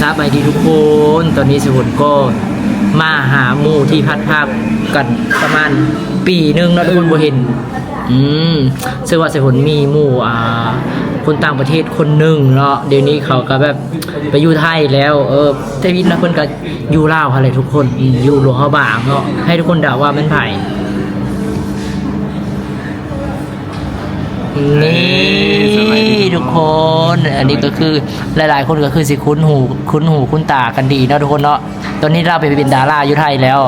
ສະບາຍດີທຸກຄົນ, ຕອນນີ້ສາຍຝົນກໍມາຫາໝູ່ທີ່ພັດພາກກັນປະມານປີໜຶ່ງເນາະ ທຸກຄົນບໍ່ເຫັນ. ອືມ ເຊິ່ງວ່າສາຍຝົນມີໝູ່ ອ່າ ຄົນຕ່າງປະເທດຄົນໜຶ່ງເນາະ, ດຽວນີ້ເຂົາກໍແບບໄປຢູ່ໄທແລ້ວ. ເອີ ແຕ່ວິດນະ ເພິ່ນກໍຢູ່ລາວຫັ້ນແຫຼະທຸກຄົນ, ອືມ ຢູ່ຫຼວງພະບາງເນາະ. ໃຫ້ທຸກຄົນເດົາວ່າແມ່ນໃຜ? ນີ້ ເອີ ສະບາຍດີທຸກຄົນ. ທຸກຄົນ ອັນນີ້ກໍຄືຫຼາຍໆຄົນກໍຄືຊິຄຸ້ນຫູ ຄຸ້ນຫູຄຸ້ນຕາກັນດີເນາະທຸກຄົນເນາະ. ຕອນນີ້ລາວໄປເປັນດາລາຢູ່ໄທແລ້ວ.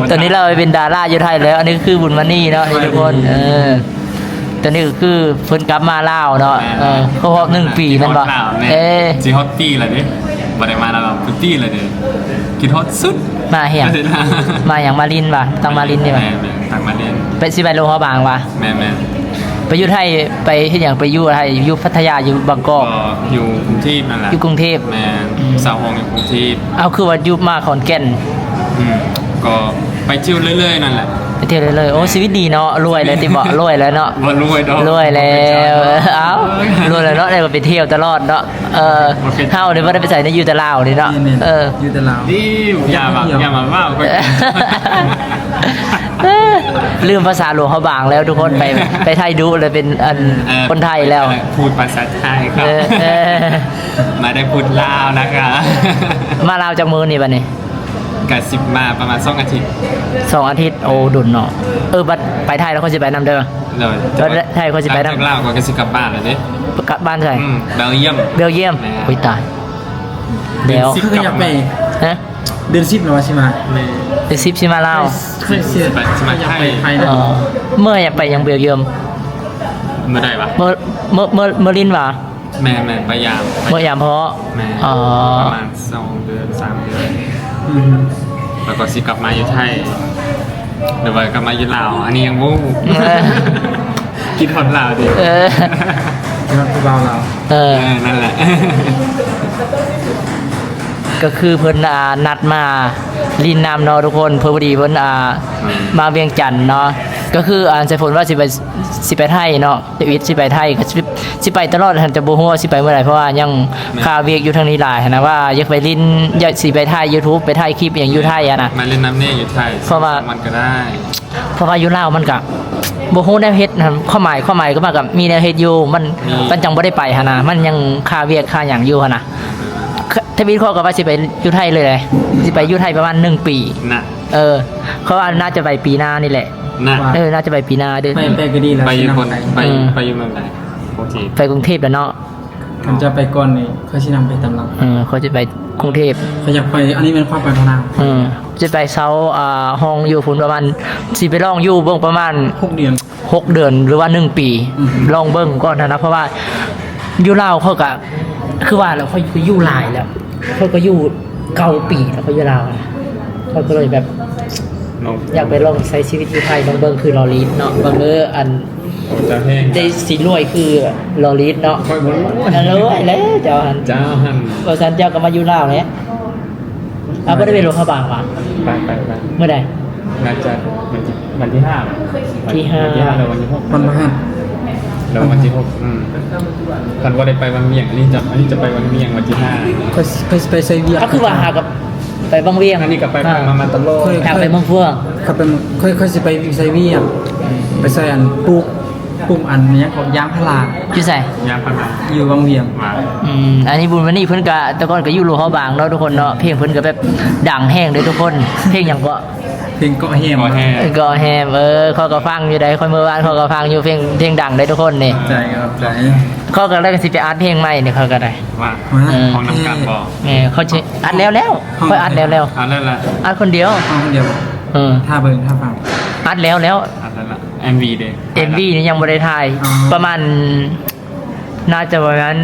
ຕອນນີ້ລາວໄປເປັນດາລາຢູ່ໄທແລ້ວ. ອັນນີ້ຄືບຸນມານີເນາະ ນີ້ທຸກຄົນ. ເອີ ຕອນນີ້ກໍຄືເພິ່ນກັບມາລາວເນາະ. ແມ່ນ ເອີ ຄົບຮອບໜຶ່ງປີແມ່ນບໍ່? ແມ່ນ ເອີ ຊິຮອດປີແລ້ວເດ້ ບໍ່ໄດ້ມາລາວເປັນປີແລ້ວເດ້. ຄິດຮອດສຸດ. ມາຫຍັງ? ມາຫຍັງ? ມາຫຼິ້ນຫວາ? ຕັ້ງມາຫຼິ້ນນີ້ຫວາ? ແມ່ນໆ ຕັ້ງມາຫຼິ້ນ. ໄປ ຊິໄປຫຼວງພະບາງຫວາ? ແມ່ນໆ. ໄປຢູ່ໄທ ໄປເຮັດຫຍັງ? ໄປຢູ່ໄທ ຢູ່ພັດທະຍາ ຢູ່ບາງກອກ? ບໍ່ ຢູ່ກຸງເທບນັ້ນແຫຼະ. ຢູ່ກຸງເທບ? ແມ່ນ. ອືມ ເຊົ່າຫ້ອງຢູ່ກຸງເທບ. ເອົ້າ ຄືວ່າຢູ່ມາຂອນແກ່ນ? ອືມ ກໍໄປທ່ຽວເລື້ອຍໆນັ້ນແຫຼະ. ໄປທ່ຽວເລື້ອຍໆ. ໂອ້ ຊີວິດດີເນາະ. ລວຍແລ້ວຕິເບາະ? ລວຍແລ້ວເນາະ. ບໍ່ລວຍດອກ. ລວຍແລ້ວ. ເອົ້າ ລວຍແລ້ວເນາະ. ແລ້ວກໍໄປທ່ຽວຕະຫຼອດເນາະ. ເອີ ເຮົານີ້ບໍ່ໄດ້ໄປໃສເນາະ ຢູ່ແຕ່ລາວນີ້ເນາະ. ແມ່ນໆ ເອີ ຢູ່ແຕ່ລາວ. ນີ້ ຢ່າມາ ຢ່າມາເວົ້າ ເອີ ລືມພາສາຫຼວງພະບາງແລ້ວທຸກຄົນ. ໄປ ໄປໄທດຸເລີຍ ເປັນອັນ ເອີ ຄົນໄທແລ້ວ. ເອີ ພູດພາສາໄທຄັບ. ເອີ ເອີ ມາໄດ້ພູດລາວນະຄັບ. ມາລາວຈັກມື້ນີ້ບັດນີ້? ກະຊິມາປະມານສອງອາທິດ. ສອງອາທິດ. ໂອ້ ດົນເນາະ. ເອີ ບັດໄປໄທແລ້ວຂ້ອຍຊິໄປນຳເດີ. ໂດຍ. ບັດໄທຂ້ອຍຊິໄປນຳ. ຫຼັງຈາກລາວຂ້ອຍກໍຊິກັບບ້ານແລ້ວເດ້. ກັບບ້ານໃສ? ອືມ ເບວຢ້ຽມ. ເບວຢ້ຽມ. ແມ່ນ. ໂອ້ຍ ຕາຍແລ້ວ. ເດືອນສິບ ຂ້ອຍຢາກໄປ. ຮະ? ເດືອນສິບແລ້ວວ່າຊິມາ. ແມ່ນ. ເດືອນສິບຊິມາລາວ. ຂ້ອຍ ຂ້ອຍຊິໄປ ຊິມາໄທ. ເອີ ເມື່ອຢາກໄປຫຍັງເບວຢ້ຽມ? ເມື່ອໃດຫວາ? ເມື່ອ ເມື່ອ ເມື່ອ ເມື່ອລິນຫວາ? ແມ່ນໆ ໄປຢາມ. ເມື່ອຢາມພໍ່? ແມ່ນ. ອໍ ປະມານສອງເດືອນ ສາມເດືອນ. ອືມ ແລ້ວກໍຊິກັບມາຢູ່ໄທ ຫຼືວ່າກັບມາຢູ່ລາວ ອັນນີ້ຍັງບໍ່ຮູ້. ເອີ ຄິດຮອດລາວເດ້. ເອີ ຄິດຮອດຜູ້ບ່າວລາວ. ເອີ ເອີ ນັ້ນແຫຼະ. ກໍຄືເພິ່ນ ອ່າ ນັດມາຫຼິ້ນນຳເນາະທຸກຄົນ. ເພິ່ນ ພໍດີເພິ່ນ ອ່າ ອືມ ມາວຽງຈັນເນາະ. ກໍຄື ອ່າ ສາຍຝົນວ່າຊິໄປ ຊິໄປໄທເນາະ. ດາວິດຊິໄປໄທ ກໍຊິ ຊິໄປຕະຫຼອດຫັ້ນ ແຕ່ບໍ່ຮູ້ວ່າຊິໄປເມື່ອໃດ ເພາະວ່າຍັງ ແມ່ນ ຄາວຽກຢູ່ທາງນີ້ຫຼາຍຫັ້ນນະ ວ່າຢາກໄປຫຼິ້ນ ຢາກຊິໄປຖ່າຍຢູທູບ ໄປຖ່າຍຄລິບຫຍັງຢູ່ໄທຫັ້ນນະ. ມາຫຼິ້ນນຳແດ່ຢູ່ໄທ ເພາະວ່າ ສອງສາມວັນກໍໄດ້. ເພາະວ່າຢູ່ລາວມັນກະບໍ່ຮູ້ແນວເຮັດຫັ້ນ ຄວາມໝາຍ ຄວາມໝາຍກໍວ່າກໍມີແນວເຮັດຢູ່ ມັນ ມັນຈັ່ງບໍ່ໄດ້ໄປຫັ້ນນະ ມັນຍັງຄາວຽກຄາຫຍັງຢູ່ຫັ້ນນະ. ທະວີດ ຂ້ອຍກໍວ່າຊິໄປຢູ່ໄທເລີຍເດ້ ຊິໄປຢູ່ໄທປະມານໜຶ່ງປີນະ. ເອີ ຂ້ອຍວ່າໜ້າຈະໄປປີໜ້ານີ້ແຫຼະ. ນະ ເອີ ໜ້າຈະໄປປີໜ້າເດີ. ໄປ ໄປກໍດີແລ້ວ ໄປຢູ່ພຸ້ນ ໄປ ເອີ ໄປຢູ່ເມືອງໃດ? ໂອເຄ ໄປກຸງເທບແລ້ວເນາະ. ຄັນເຈົ້າໄປກ່ອນນີ້ ຂ້ອຍຊິນຳໄປຕາມຫຼັງ. ເອີ ຂ້ອຍຊິໄປກຸງເທບ ຂ້ອຍຢາກໄປ. ອັນນີ້ແມ່ນຄວາມປາດຖະໜາ. ເອີ ຊິໄປເຊົ່າ ອ່າ ຫ້ອງຢູ່ພຸ້ນປະມານ ຊິໄປລອງຢູ່ເບິ່ງປະມານຫົກເດືອນ ຫົກເດືອນ ຫຼືວ່າໜຶ່ງປີ. ອືມ ລອງເບິ່ງກ່ອນຫັ້ນນະ ເພາະວ່າຢູ່ລາວຂ້ອຍກະ ຄືວ່າແຫຼະ ຂ້ອຍ ຂ້ອຍຢູ່ຫຼາຍແລ້ວ ຂ້ອຍກໍຢູ່ເກົ້າປີແລ້ວ ຂ້ອຍຢູ່ລາວ ຂ້ອຍກໍເລີຍແບບ ເນາະ ຢາກໄປລອງໃຊ້ຊີວິດຢູ່ໄທ ລອງເບິ່ງຄືລໍລີດເນາະ ເບິ່ງເດີ ອັນ ເຈົ້າແຮງ ໄດ້ຊິລວຍຄືລໍລີດເນາະ. ຂ້ອຍບໍ່ລວຍ ລວຍແລ້ວເຈົ້າຫັ້ນ ເຈົ້າຫັ້ນ ວ່າຊັ້ນເຈົ້າກໍມາຢູ່ລາວແຫຼະ. ອາ ບໍ່ໄດ້ໄປຫຼວງພະບາງຫວາ? ໄປ ໄປ ໄປ. ມື້ໃດ? ໜ້າຈະວັນທີ ວັນທີຫ້າ ທີຫ້າ ວັນທີຫ້າ ຫຼືວັນທີຫົກ ວັນພະຫັດ ຫຼືວັນທີຫົກ. ອືມ ຄັນບໍ່ໄດ້ໄປວັງວຽງ ອັນນີ້ຈະ ອັນນີ້ຈະໄປວັງວຽງວັນທີຫ້າ. ຂ້ອຍ ຂ້ອຍຊິໄປໃສ່ວຽກ. ກໍຄືວ່າຫາກັບໄປວັງວຽງ ອັນນີ້ກໍໄປ ອ່າ ມາ ມາຕະຫຼອດ. ຢາກໄປເມືອງເຟືອງ ຂ້ອຍໄປ ຂ້ອຍ ຂ້ອຍຊິໄປໃສ່ວຽກ ໄປໃສ່ອັນ ປູກ ປູກອັນຫຍັງເກາະ ຢາງພາລາ. ຢູ່ໃສ? ຢາງພາລາ ຢູ່ວັງວຽງ. ອືມ ອັນນີ້ບຸນວັນນີ້ເພິ່ນກະ ແຕ່ກ່ອນກະຢູ່ຫຼວງພະບາງເນາະທຸກຄົນເນາະ. ເພງເພິ່ນກະແບບດັງແຮງເດ້ທຸກຄົນ. ເພງຫຍັງເກາະ? ເພງເກາະແຮມ ເກາະແຮມ. ເກາະແຮມ ເອີ ຂ້ອຍກໍຟັງຢູ່ໃດ໋ ຂ້ອຍເມື່ອວານຂ້ອຍກໍຟັງຢູ່ ເພງ ເພງດັງເດ້ທຸກຄົນນີ້. ຂອບໃຈ ຂອບໃຈ. ຂ້ອຍກໍເລີຍຊິໄປອັດເພງໃໝ່ນີ້ ຂ້ອຍກໍໄດ້. ວ່າ ເອີ ຮ້ອງນຳກັນບໍ່? ແມ່ນ ຂ້ອຍຊິອັດແລ້ວແລ້ວ ຂ້ອຍອັດແລ້ວແລ້ວ. ອັດແລ້ວລະ? ອັດຄົນດຽວ ຮ້ອງຄົນດຽວ. ເອີ ຖ້າເບິ່ງ ຖ້າຟັງ. ອັດແລ້ວແລ້ວ. ອັດແລ້ວລະ. ເອັມວີເດ? ເອັມວີນີ້ຍັງບໍ່ໄດ້ຖ່າຍ. ອໍ ປະມານ ໜ້າຈະປະມານ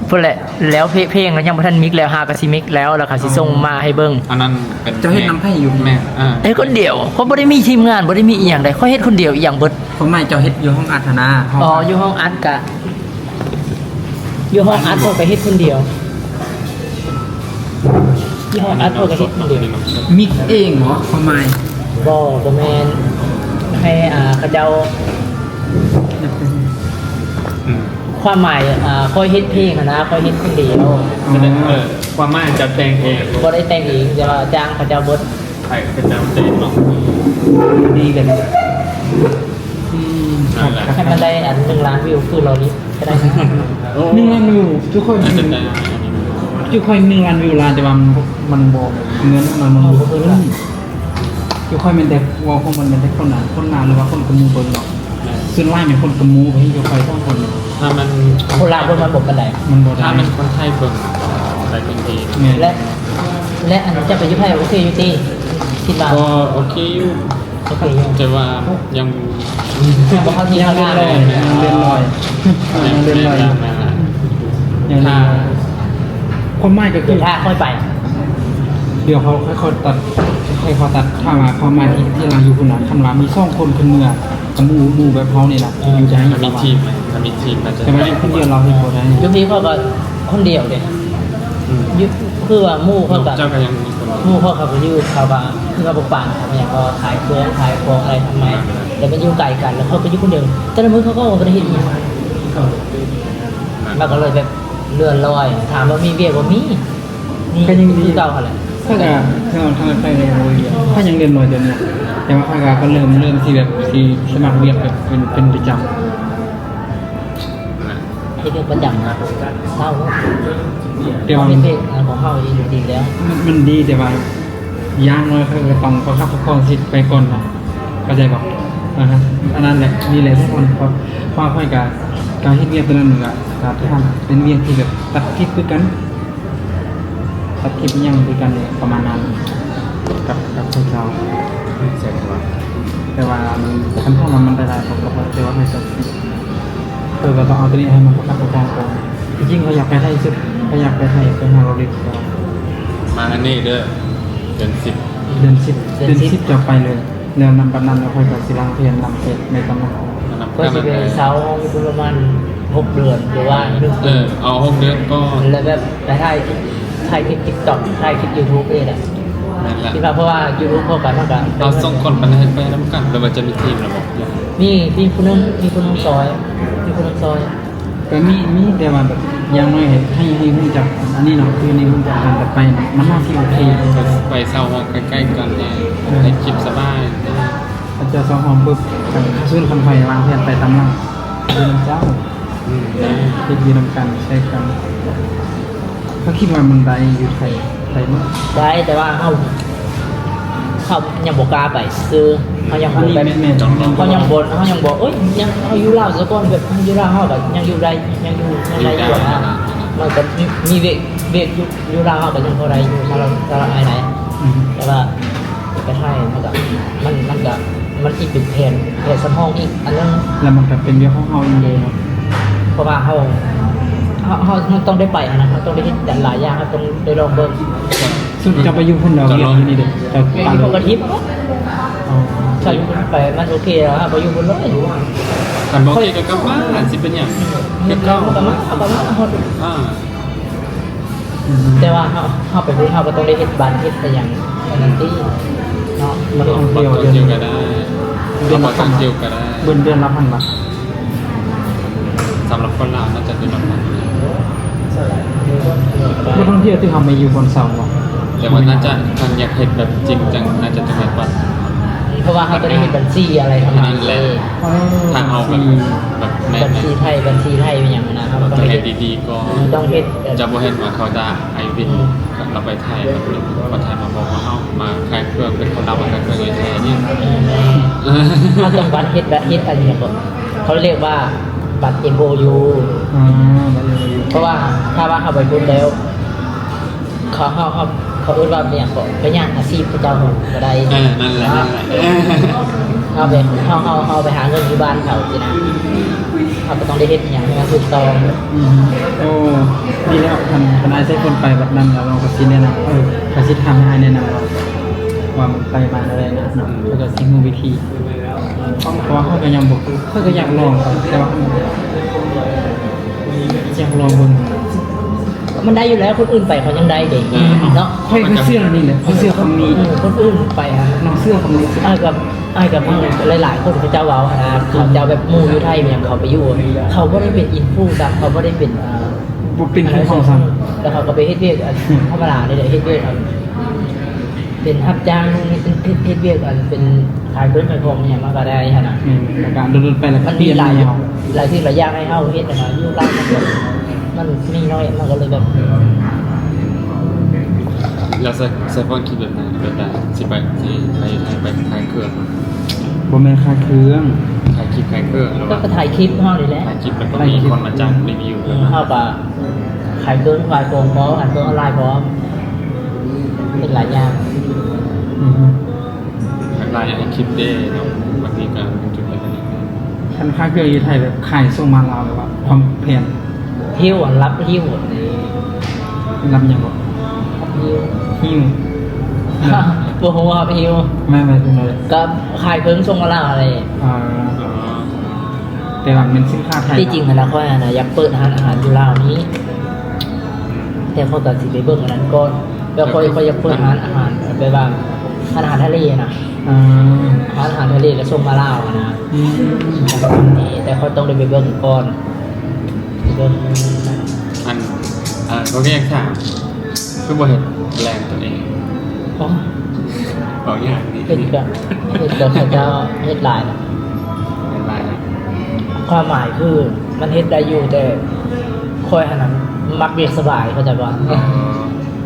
ພຸ້ນແຫຼະ ແລ້ວເພ ເພງກໍຍັງບໍ່ທັນມິກ ແລ້ວຫາກໍຊິມິກແລ້ວ ແລ້ວກໍຊິສົ່ງມາໃຫ້ເບິ່ງ. ອັນນັ້ນເປັນ ເຈົ້າເຮັດນຳໃຜຢູ່? ແມ່ນ ເອີ ເຮັດຄົນດຽວ. ຂ້ອຍບໍ່ໄດ້ມີທີມງານ ບໍ່ໄດ້ມີອີ່ຫຍັງໃດ ຂ້ອຍເຮັດຄົນດຽວອີ່ຫຍັງເບິດ. ຄວາມໝາຍເຈົ້າເຮັດຢູ່ຫ້ອງອັດຫັ້ນນາ. ອໍ ຢູ່ຫ້ອງອັດກະ ຢູ່ຫ້ອງອັດຂ້ອຍກໍເຮັດຄົນດຽວ. ຢູ່ຫ້ອງອັດຂ້ອຍກໍເຮັດຄົນດຽວ. ມິກເອງບໍ? ຄວາມໝາຍ ບໍ່ ບໍ່ແມ່ນ ໃຫ້ ອ່າ ເຂົາເຈົ້າ. ອືມ ຄວາມໝາຍ ອ່າ ຂ້ອຍເຮັດເພງຫັ້ນນະ ຂ້ອຍເຮັດຄົນດຽວ. ແສດງ ເອີ ຄວາມໝາຍເຈົ້າແຕ່ງເອງ? ບໍ່ໄດ້ແຕ່ງເອງ ແຕ່ວ່າຈ້າງເຂົາເຈົ້າເບິດ. ໃຜເຂົາເຈົ້າເຕັນເນາະ. ດີກັນ. ອືມ ນັ້ນແຫຼະ ໃຫ້ມັນໄດ້ອັນໜຶ່ງລ້ານວິວຄືລອລິດກໍໄດ້. ໂອ້ ໜຶ່ງລ້ານວິວ ທຸກຄົນ ອາດຈະໄດ້ ທຸກຄົນ ໜຶ່ງລ້ານວິວລ້ານ ແຕ່ວ່າມັນ ມັນບໍ່ ເງິນມັນ ມັນບໍ່ຂຶ້ນ. ຄືຂ້ອຍແມ່ນແຕ່ເວົ້າຂອງມັນແມ່ນແຕ່ຄົນໜ້າ ຄົນໜ້າ ຫຼືວ່າຄົນກະໝູ່ເບິ່ງເນາະ. ແມ່ນ ສ່ວນຫຼາຍແມ່ນຄົນກະໝູ່ເຫັນຢູ່ຂ້ອຍສອງຄົນ. ຖ້າມັນ ຄົນລາວເບິ່ງມັນບໍ່ປານໃດ. ມັນບໍ່ໄດ້ ຖ້າແມ່ນຄົນໄທເບິ່ງໄດ້ເປັນດີ. ແມ່ນ ແລະ ແລະ ອັນເຈົ້າໄປຢູ່ໃຜໂອເຄຢູ່ຕິ? ຄິດວ່າ ກໍໂອເຄຢູ່. ໂອເຄຢູ່ ແຕ່ວ່າຍັງ ຍັງບໍ່ເຂົ້າທີ່ເຂົ້າທາງ. ຍັງເລື່ອນລອຍ ຍັງເລື່ອນລອຍ ຍັງເລື່ອນລອຍ ຍັງເລື່ອນລອຍ. ຄວາມໝາຍກໍຄື ຖ້າຂ້ອຍໄປ ດຽວເຂົາ ເຂົາຕັດ ໃຫ້ເຂົາຕັດ. ຖ້າວ່າຄວາມໝາຍທີ່ ທີ່ລາວຢູ່ພຸ້ນນະ ຄັນວ່າມີສອງຄົນຂຶ້ນເມືອ ກັບໝູ່ ໝູ່ແບບເຮົານີ້ນະ ເອີ ຢູ່ໃຈ ຖ້າມີທີມ ຖ້າມີທີມ ແຕ່ວ່າຢູ່ຄົນດຽວລາວເຮັດບໍ່ໄດ້. ຢູ່ພີ້ຂ້ອຍກໍຄົນດຽວເດ້. ອືມ ຢູ່ ຄືວ່າໝູ່ເຂົາກໍ ເຈົ້າກໍຍັງມີຄົນ ໝູ່ເຂົາ ເຂົາກໍຢູ່ ເຂົາກໍຄືວ່າບໍ່ປານ ເຂົາກໍຍັງກໍຂາຍເຄື່ອງຂາຍຂອງອະໄລທຳໄມ. ແຕ່ມັນຢູ່ໄກກັນ ແລ້ວເຂົາກໍຢູ່ຄົນດຽວ ແຕ່ລະມື້ເຂົາກໍບໍ່ໄດ້ເຮັດອີ່ຫຍັງ. ມັນກໍເລີຍແບບເລື່ອນລອຍ. ຖາມວ່າມີວຽກບໍ່? ມີ ມີ ກໍຍັງດີ ຄືເກົ່າຫັ້ນແຫຼະ. ຂ້ອຍກໍ ຂ້ອຍ ຂ້ອຍກໍຍັງເລື່ອນລອຍດຽວນີ້ ແຕ່ວ່າຂ້ອຍກໍ ກໍເລີ່ມ ເລີ່ມຊິແບບຊິສະໝັກວຽກແບບເປັນ ເປັນປະຈຳ. ເຮັດວຽກປະຈຳນະ ເຊົາ ແຕ່ວ່າເຮັດເພງຂອງເຮົານີ້ດີແລ້ວ. ມັນ ມັນດີ ແຕ່ວ່າຢ່າງໜ້ອຍເຮົາກໍຕ້ອງປະຄັບປະຄອງຊີວິດໄປກ່ອນນະ ເຂົ້າໃຈບໍ່? ອາຮະ ອັນນັ້ນແຫຼະ ນີ້ແຫຼະທຸກຄົນ. ເພາະ ເພາະຂ້ອຍກໍ ການເຮັດວຽກຕົວນັ້ນມັນກໍ ກໍເປັນວຽກທີ່ແບບຕັດທິບຄືກັນ. ຕັດຄລິບອີ່ຫຍັງຄືກັນນີ້ ປະມານນັ້ນ ກັບ ກັບພວກເຈົ້າ. ແຕ່ວ່າຄັນຖາມວ່າມັນໄດ້ຫຼາຍ ເຂົາກໍບໍ່ໄດ້ວ່າໃຫ້ຕັດຄລິບ ເອີ ກໍຕ້ອງເອົາຕົວນີ້ໃຫ້ມັນປະຄັບປະຄອງກ່ອນ. ທີ່ຈິງຂ້ອຍຢາກໄປໄທສຸດ ຂ້ອຍຢາກໄປໄທ ໄປຫາລາວເລັກ. ມາອັນນີ້ເດີ ເດືອນສິບ ເດືອນສິບ ເດືອນສິບຈະໄປເລີຍ. ແລ້ວນຳບັດນັ້ນ ແລ້ວຂ້ອຍກໍຊິວາງແຜນນຳເຮັດໃນຕຳແໜ່ງ ຂ້ອຍຊິໄປເຊົ່າຫ້ອງຢູ່ປະມານຫົກເດືອນ ຫຼືວ່າໜຶ່ງປີ. ເອີ ເອົາຫົກເດືອນກ່ອນ ແລ້ວແບບໄປຖ່າຍ ຖ່າຍຄລິບຕິກຕັອກ ຖ່າຍຄລິບຢູທູບເອງແຫຼະ. ແມ່ນແຫຼະ ຄິດວ່າ ເພາະວ່າຢູທູບເຮົາກໍ ມັນກໍ ເອົາສອງຄົນໄປເຮັດໄປນຳກັນ ຫຼືວ່າຈະມີທີມແລ້ວບໍ່? ມີ ມີຜູ້ໜຶ່ງ ມີຜູ້ໜຶ່ງຊ່ອຍ ມີຜູ້ໜຶ່ງຊ່ອຍ. ກໍມີ ມີ ແຕ່ວ່າແບບຢ່າງໜ້ອຍໃຫ້ ໃຫ້ ໃຫ້ຮູ້ຈັກອັນນີ້ເນາະ ຄືໃຫ້ຮູ້ຈັກການກັນໄປເນາະ ມັນໜ້າຊິໂອເຄ. ໄປເຊົ່າຫ້ອງໃກ້ໆກັນ ເອີ ເຮັດຄລິບສະບາຍ. ເຈົ້າເຊົ່າຫ້ອງປຶບ ຄັນ ຄັນສົມມຸດຄັນຂ້ອຍວາງແຜນໄປຕາມຫຼັງ ຢູ່ນຳເຈົ້າ. ອືມ ເຮັດຢູ່ນຳກັນ ໃຊ້ກັນ. ເຈົ້າຄິດວ່າມັນໄດ້ຢູ່ໄທ ໄດ້ບໍ່? ໄດ້ ແຕ່ວ່າເຮົາ ເຮົາຍັງບໍ່ກ້າໄປຊື່ໆ ເຮົາຍັງບໍ່ແບບ ເຮົາຍັງບໍ່ ເຮົາຍັງບໍ່ ເອີຍ ຍັງ ເຮົາຢູ່ລາວສາກ່ອນ ແບບເຮົາຢູ່ລາວເຮົາກໍຍັງຢູ່ໄດ້ ຍັງຢູ່ ຍັງໄດ້ຢູ່ນະ. ມັນກໍມີ ມີວຽກ ວຽກຢູ່ ຢູ່ລາວເຮົາກໍຍັງພໍໄດ້ຢູ່ ສຳລັບ ສຳລັບອ້າຍນະ. ອືມ ແຕ່ວ່າໄປໄທມັນກໍ ມັນ ມັນກໍ ມັນອີກເປັນແຜນ ແຜນສຳຮອງອີກອັນໜຶ່ງ ແລ້ວມັນກໍເປັນວຽກຂອງເຮົາອີກເລີຍເນາະ. ເພາະວ່າເຮົາ ເຮົາ ເຮົາ ເຮົາຕ້ອງໄດ້ໄປຫັ້ນນະ ເຮົາຕ້ອງໄດ້ເຮັດຫຼາຍຢ່າງ ເຮົາຕ້ອງໄດ້ລອງເບິ່ງ. ສຸດເຈົ້າໄປຢູ່ພຸ້ນແລ້ວ ວຽກຢູ່ນີ້ເດ້ ເຈົ້າ ຢູ່ນີ້ເຂົາກໍຖິ້ມ. ອໍ ຖ້າຢູ່ໄປມັນໂອເຄແລ້ວ ເຮົາໄປຢູ່ພຸ້ນເລີຍ. ຄັນບໍ່ໂອເຄກໍກັບມາ ຊິເປັນຫຍັງ? ຄືເກົ່າ ເຮົາກໍມາ ເຮົາກໍມາຮອດ. ອືມ ແຕ່ວ່າເຮົາ ເຮົາໄປພຸ້ນ ເຮົາກໍຕ້ອງໄດ້ເຮັດບັດເຮັດໄປຫຍັງອັນນັ້ນຕິເນາະ. ນັກທ່ອງທ່ຽວ ບັດທ່ອງທ່ຽວກໍໄດ້ ເດືອນລະພັນ ບັດທ່ອງທ່ຽວກໍໄດ້ ເດືອນ ເດືອນລະພັນບາດ. ສຳລັບຄົນລາວໜ້າຈະເປັນແບບນັ້ນ. ນັກທ່ອງທ່ຽວທີ່ເຮົາໄປຢູ່ບ່ອນເຊົ່າບໍ່? ແຕ່ວ່າໜ້າຈະ ຄັນຢາກເຮັດແບບຈິງຈັງ ໜ້າຈະຕ້ອງເຮັດບັດ ເພາະວ່າເຮົາຕ້ອງໄດ້ເຮັດບັນຊີອະໄລທຳມາເດ. ຖ້າເຮົາແບບ ບັນຊີ ແບບແມ່ນ ບັນຊີໄທ ບັນຊີໄທອີ່ຫຍັງນະ ເຮົາຕ້ອງເຮັດດີໆກ່ອນ. ຕ້ອງເຮັດ ເຈົ້າບໍ່ເຫັນວ່າເຂົາຈະ ໄອວິນ ອືມ ເຂົາໄປໄທ ເຂົາໄທມາບອກວ່າເຮົາມາຂາຍເຄື່ອງ ເປັນຄົນລາວມາຂາຍເຄື່ອງຢູ່ໄທນີ້. ເຮົາຕ້ອງບັດເຮັດ ບັດເຮັດອັນຫຍັງກໍ ເຂົາຮຽກວ່າບັດເອັມໂອຢູ. ອໍ ບັດເອັມໂອຢູ ເພາະວ່າຖ້າວ່າເຮົາໄປພຸ້ນແລ້ວ ເຂົາ ເຮົາ ເຮົາ ເຂົາເອີ້ນວ່າຫຍັງເກາະ ໄປຍາກອາຊີບເຂົາເຈົ້າກໍໄດ້. ເອີ ນັ້ນແຫຼະ ນັ້ນແຫຼະ ເຮົາໄປ ເຮົາ ເຮົາ ເຮົາໄປຫາເງິນຢູ່ບ້ານເຂົາຊີ້ນະ ເຮົາກໍຕ້ອງໄດ້ເຮັດອີ່ຫຍັງໃຫ້ມັນຖືກຕ້ອງ. ອືມ ໂອ້ ດີແລ້ວ ຄັນ ຄັນອ້າຍໃຊ້ຄົນໄປບັດນັ້ນແລ້ວ ເຮົາກໍຊິແນະນຳ ເອີ ກໍຊິຖາມໃຫ້ອ້າຍແນະນຳວ່າ ວ່າມັນໄປມາແນວໃດນະເນາະ ເຂົາກໍຊິຮູ້ວິທີ ເພາະວ່າເຮົາກໍຍັງບໍ່ ຂ້ອຍກໍຢາກລອງ ແຕ່ວ່າຢາກລອງເບິ່ງ. ມັນໄດ້ຢູ່ແລ້ວ ຄົນອື່ນໄປເຂົາຍັງໄດ້ເດ້ ເອີ ເນາະ. ຂ້ອຍກໍເຊື່ອນີ້ແຫຼະ ຂ້ອຍເຊື່ອຄຳນີ້ ເອີ ຄົນອື່ນໄປຫັ້ນ ນ້ອງເຊື່ອຄຳນີ້. ອ້າຍກັບ ອ້າຍກັບໝູ່ຫຼາຍໆຄົນເຂົາເຈົ້າເວົ້າຫັ້ນນະ ເຂົາເຈົ້າແບບໝູ່ຢູ່ໄທແມ່ນຫຍັງ ເຂົາໄປຢູ່ ເຂົາບໍ່ໄດ້ເປັນອິນຟູຊ້ຳ ເຂົາບໍ່ໄດ້ເປັນ ເອີ ບໍ່ເປັນຜູ້ເຂົ້າຊ້ຳ ແລ້ວເຂົາກໍໄປເຮັດວຽກ ອັນ ທຳມະດານີ້ແຫຼະ ເຮັດວຽກ ອັນ ເປັນຮັບຈ້າງ ເຮັດ ເຮັດ ເຮັດວຽກ ອັນ ເປັນຂາຍເຄື່ອງຂາຍຂອງອີ່ຫຍັງມາກໍໄດ້ຫັ້ນນະ. ແມ່ນ ແລ້ວກໍດົນໆໄປແລ້ວກໍປ່ຽນ ມັນມີຫຼາຍ ແນວ ຫຼາຍສິ່ງຫຼາຍຢ່າງໃຫ້ເຮົາເຮັດຫັ້ນນະ ຢູ່ລາວມັນແບບ ມັນມີໜ້ອຍ ມັນກໍເລີຍແບບ ແລ້ວໃຊ້ ໃຊ້ຄວາມຄິດແບບໃດ ແບບໃດ ຊິໄປ ຊິໄປ ໃຫ້ໄປຂາຍເຄື່ອງ? ບໍ່ແມ່ນຂາຍເຄື່ອງ ຂາຍຄລິບຂາຍເຄື່ອງ ຫຼືວ່າ ກໍຂາຍຄລິບເຮົານີ້ແຫຼະ ຂາຍຄລິບ ແລ້ວກໍມີຄົນມາຈ້າງຣີວິວ ເອີ ເຮົາກໍຂາຍເຄື່ອງຂາຍຂອງພ້ອມ ຂາຍເຄື່ອງອອນລາຍພ້ອມ ເປັນຫຼາຍຢ່າງ. ອືຮຶ ຫຼາຍຢ່າງໃນຄລິບເດ້ເນາະ ບາງທີກໍເປັນຈຸດເລັກໆ. ຄັນຂາຍເຄື່ອງຢູ່ໄທ ແບບຂາຍສົ່ງມາລາວ ແບບວ່າຄວາມແພງ ຫິ້ວ ຮັບຫິ້ວ ຮັບຫຍັງເກາະ? ຮັບຫິ້ວ ຫິ້ວ ບໍ່ຮູ້ວ່າຮັບຫິ້ວ ແມ່ນ ແມ່ນ ແມ່ນ ກໍຂາຍເຄື່ອງສົ່ງມາລາວເລີຍ. ອໍ ແຕ່ວ່າແມ່ນສິນຄ້າໄທ. ທີ່ຈິງຫັ້ນນະ ຂ້ອຍຫັ້ນນະ ຢາກເປີດຮ້ານອາຫານຢູ່ລາວນີ້ ແຕ່ຂ້ອຍກໍຊິໄປເບິ່ງອັນນັ້ນກ່ອນ ແລ້ວຂ້ອຍ ຂ້ອຍຢາກເປີດຮ້ານອາຫານ ແບບວ່າຮ້ານອາຫານທະເລນະ. ອືມ ຮ້ານອາຫານທະເລແລ້ວສົ່ງມາລາວຫັ້ນນະ. ອືມ ແຕ່ຂ້ອຍຕ້ອງໄດ້ໄປເບິ່ງກ່ອນ ເບິ່ງ ອັນ ເອີ ຂ້ອຍກໍຢາກຖາມ ຄືບໍ່ເຮັດແບຣນຕົວເອງ? ອໍ ເວົ້າຍາກນີ້ ເຮັດກໍ ເຮັດກໍເຂົາເຈົ້າເຮັດຫຼາຍນະ ເຮັດຫຼາຍນະ. ຄວາມໝາຍຄືມັນເຮັດໄດ້ຢູ່ ແຕ່ຂ້ອຍຫັ້ນນະມັກວຽກສະບາຍ ເຂົ້າໃຈບໍ່? ອໍ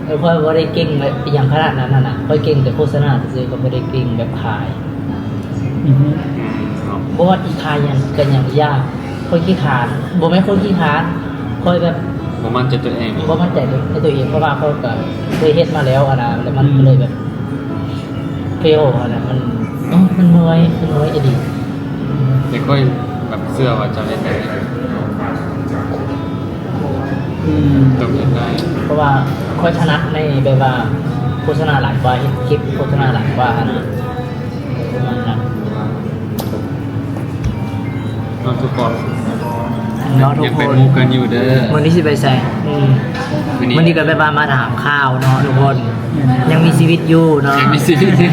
ເອີ ຂ້ອຍບໍ່ໄດ້ເກັ່ງອີ່ຫຍັງຂະໜາດນັ້ນຫັ້ນນະ ຂ້ອຍເກັ່ງແຕ່ໂຄສະນາຊື່ໆ ກໍບໍ່ໄດ້ເກັ່ງແບບຂາຍ. ອືຮຶ ອືມ ເນາະ ບໍ່ວ່າຊິຂາຍຫຍັງກໍຫຍັງ ຢ່າ ຂ້ອຍຂີ້ຄ້ານ ບໍ່ແມ່ນຄົນຂີ້ຄ້ານ ຂ້ອຍແບບບໍ່ໝັ້ນໃຈຕົວເອງ ບໍ່ໝັ້ນໃຈໃນຕົວເອງ ເພາະວ່າຂ້ອຍກໍເຄີຍເຮັດມາແລ້ວຫັ້ນນະ ແລ້ວມັນ ອືມ ກໍເລີຍແບບ ເຟວຫັ້ນນະ ມັນ ໂອ້ ມັນເມື່ອຍ ມັນເມື່ອຍອີ່ຫຼີ. ແຕ່ຂ້ອຍແບບເຊື່ອວ່າເຈົ້າເຮັດໄດ້. ອືມ ຕ້ອງເຮັດໄດ້ ເພາະວ່າຂ້ອຍຖະໜັດໃນແບບວ່າໂຄສະນາຫຼາຍກວ່າ ເຮັດຄລິບໂຄສະນາຫຼາຍກວ່າຫັ້ນນະ ປະມານນັ້ນ. ເນາະທຸກຄົນ ເນາະທຸກຄົນ ຍັງເປັນໝູ່ກັນຢູ່ເດີ. ມື້ນີ້ຊິໄປໃສ? ອືມ ມື້ນີ້ ມື້ນີ້ກໍແບບວ່າມາຖາມຂ່າວເນາະທຸກຄົນ ອືມ ຍັງມີຊີວິດຢູ່ເນາະ ຍັງມີຊີວິດຢູ່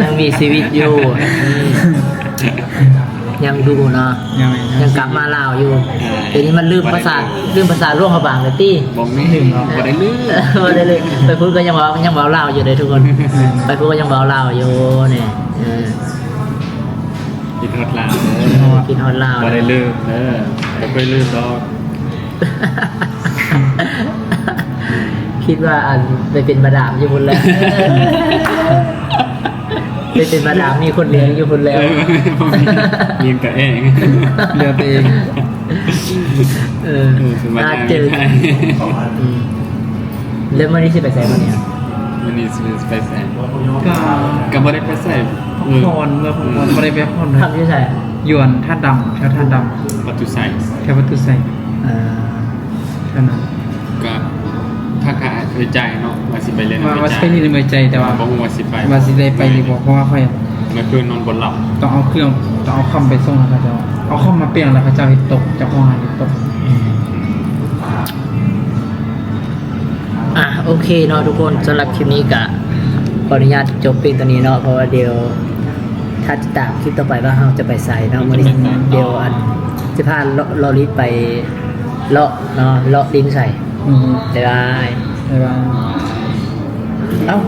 ຍັງມີຊີວິດຢູ່ ອືມ ຍັງຢູ່ເນາະ ຍັງ ຍັງກັບມາລາວຢູ່. ເອີ ດຽວນີ້ມັນລືມພາສາ ລືມພາສາຫຼວງພະບາງແລ້ວຕິ? ບໍ່ແມ່ນ ບໍ່ໄດ້ລືມ ບໍ່ໄດ້ລືມ. ໄປພຸ້ນກໍຍັງເວົ້າ ຍັງເວົ້າລາວຢູ່ເດ້ທຸກຄົນ ໄປພຸ້ນກໍຍັງເວົ້າລາວຢູ່ນີ້. ເອີ ຄິດຮອດລາວເດີ ຄິດຮອດລາວ ບໍ່ໄດ້ລືມເດີ ບໍ່ເຄີຍລືມດອກ. ຄິດວ່າອັນໄປເປັນມາດາມຢູ່ພຸ້ນແລ້ວ ໄປເປັນມາດາມມີຄົນລ້ຽງຢູ່ພຸ້ນແລ້ວ. ເອີ ບໍ່ມີ ລ້ຽງຕົວເອງ ເຫຼືອຕົວເອງ. ເອີ ເອີ ເປັນມາດາມ ອືມ ແລ້ວມື້ນີ້ຊິໄປໃສມື້ນີ້? ມື້ນີ້ຊິໄປໃສ? ກໍ ກໍບໍ່ໄດ້ໄປໃສ ພັກຜ່ອນ ເອີ ເມືອພັກຜ່ອນ ອືມ ບໍ່ໄດ້ໄປພັກຜ່ອນເລີຍ. ພັກຢູ່ໃສ? ຢູ່ອັນທາດດຳ ແຖວທາດດຳ ປະຕູໄຊ ແຖວປະຕູໄຊ. ເອີ ເທົ່ານັ້ນ ກໍຖ້າຄ່າໃຊ້ຈ່າຍເນາະ ວ່າຊິໄປຫຼິ້ນ ວ່າ ວ່າຊິໄປຫຼິ້ນນຳເອື້ອຍໃຈ ແຕ່ວ່າບໍ່ຮູ້ວ່າຊິໄປ ວ່າຊິໄດ້ໄປຫຼືບໍ່ ເພາະວ່າຂ້ອຍ ເມື່ອຄືນນອນບໍ່ຫຼັບ ຕ້ອງເອົາເຄື່ອງ ຕ້ອງເອົາຄອມໄປສົ່ງໃຫ້ເຂົາເຈົ້າ ເອົາຄອມມາປ່ຽນແລ້ວເຂົາເຈົ້າເຮັດຕົກ ເຈົ້າຂອງຮ້ານເຮັດຕົກ. ອ່ະ ໂອເຄເນາະທຸກຄົນ ສຳລັບຄລິບນີ້ກະຂໍອະນຸຍາດຈົບພຽງເທົ່ານີ້ເນາະ ເພາະວ່າດຽວຖ້າຕິດຕາມຄລິບຕໍ່ໄປວ່າເຮົາຈະໄປໃສເນາະ. ມື້ນີ້ດຽວອັນ ຊິພາເລາະ ເລາະລິດໄປເລາະເນາະ ເລາະລິນໃສ. ອືມ ບາຍບາຍ ບາຍບາຍ. ເອົ້າ.